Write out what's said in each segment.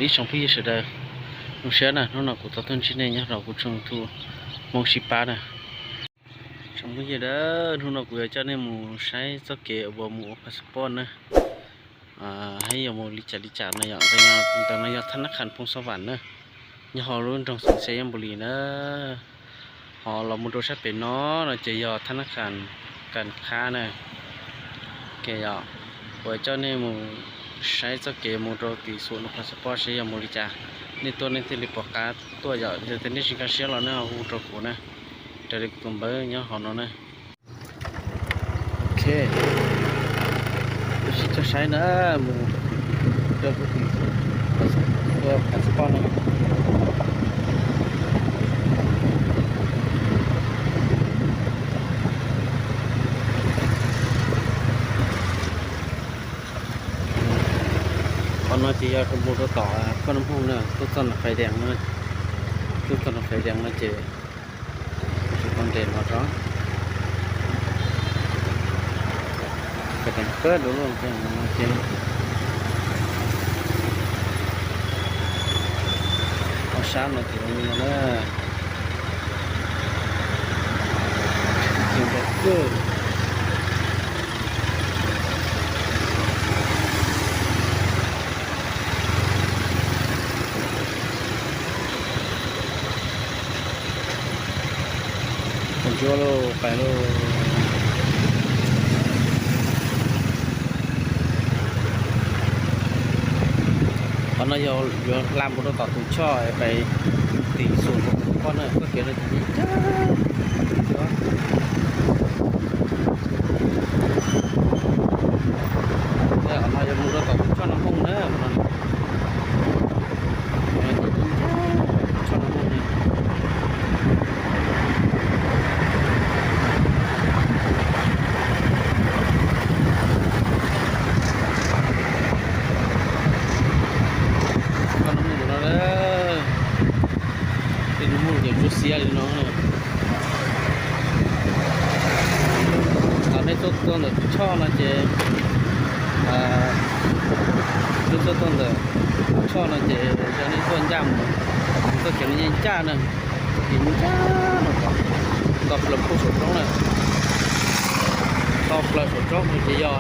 Tsoom phooj ywg sawv daws, zoo siab na, hnub no kuv tau tuaj ntsib nej nyob rau kuv tshooj YouTube Hmoob Sib Pab na. Tsoom phooj ywg, hnub no kuv yuav coj nej mus saib txoj kev uas mus ua passport na, thiab yuav mus li cas li cas no yom. Ntawm no yog thab nab qhas Phoos Xab Vam na, nyob hauv lub nroog Xeev Xia Yaj Npu Lis na. Ho los mus rau sab pem no no ces yog thab nab qhas Kas Khab na. Kuv yuav coj nej mus saib txoj kev mus rau tim xum ua passport seb yuav mus li cas. Nej tuaj nej thiaj li pom qab tuaj yom. Yog tias nej tsis nkag siab los nej hu rau kuv na, raws li kuv tus npawb nyob hauv no na. Ok, kuv sib coj saib na, mus rau tim xum ua passport no. Qhov no ces yog mus rau tom Koj Nab Hmoo na, tuaj txog nram Fais Dees, tuaj txog nram Fais Dees no ces tsis tau nres no tso. Fais Dees kawg lub lub ces ob sab no ces na, ces nres kawg. Ntsuab lauj, pais lauj. Qhov no yog yuav hla mus rau tom tus choj pais tim xum ua passport na, txoj kev no ces yeej ncaj. Qhov no yog mus rau tom tus choj Nab Hmoo na, qhov no ces yeej ncaj tom tus choj Nab Hmoo na. Koj Nab Hmoo no, tej Nab Hmoo ces tsuab xiab li no. Thaum nej tuaj txog ntawm tus choj no ces, nej tuaj txog ntawm tus choj no ces yog nej tuaj ncaj mus, txoj kev no yeej ncaj na, txoj kev ncaj no, tau plaws pem saum roob na. Tau plaws saum roob no ces yog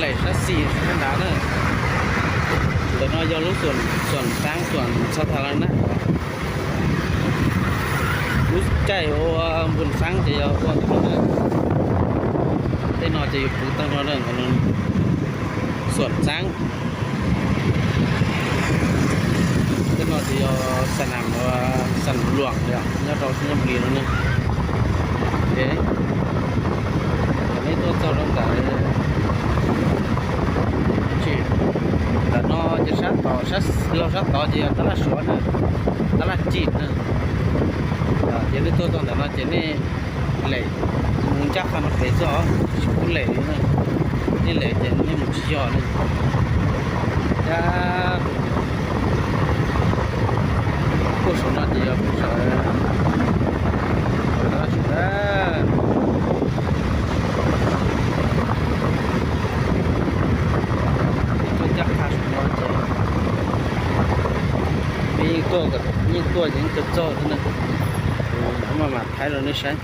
lem sab xis sab nrad na. Ntawm no yog lub xuam xaab xuam txha tha la na. Lub caij ua npun xaab ces yog ua ntawm no na. Tej no ces yus puv tag nrho na, xuam xaab. Tej no ces yog xa nam, xa nam luam nyob rau xeev Nyab Lis no na. Ces nej tuaj txog rau ntawm, ntawm no ces sab tod, sab laug sab tod ces yog tab laj suav na, tab laj cim na. Ces nej tuaj txog ntawm no ces nej lem mus ncaj qha no pem xwb os, tsis pub lem li na. Nej lem ces nej mus tsis yog li. Cab puag saum no ces yog puag saum, tab laj suav na. Tuaj ncaj qha saum no ces yeej tuaj, yeej tuaj ces yeej tau txog xwb na. Kuv maj mam thaij rau nej saib.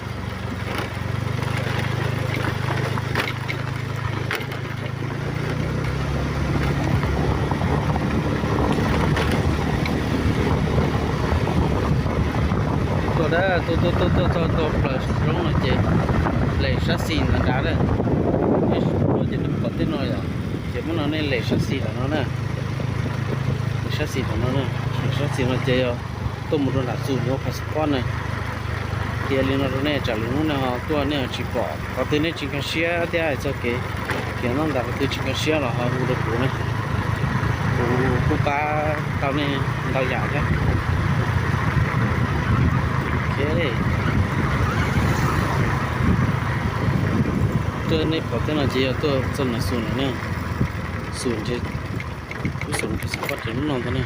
Tuaj, tuaj, tuaj, tuaj txog tau plaws saum roob no ces lem sab xis ntawd nrad na. Nej saib no ces nej pom tej no yom, ces muab no nej lem sab xis ntawm no na. Lem sab xis ntawm no na, lem sab xis no ces yog tuaj mus rau nram xum ua passport na. Qhia li no rau nej, tsam lwm hnub nej ho tuaj nej ho tsis pom, qhov twg nej tsis nkag siab thiab hais txog kev, kev noj ntawm qhov twg tsis nkag siab los ho hu rau kuv na. Kuv kuj pab tau nej ntau yam thiab. Ok, tuaj nej pom tej no ces yog tuaj txog nram xum na. Xum, lub xum passport ces lub no ntag na.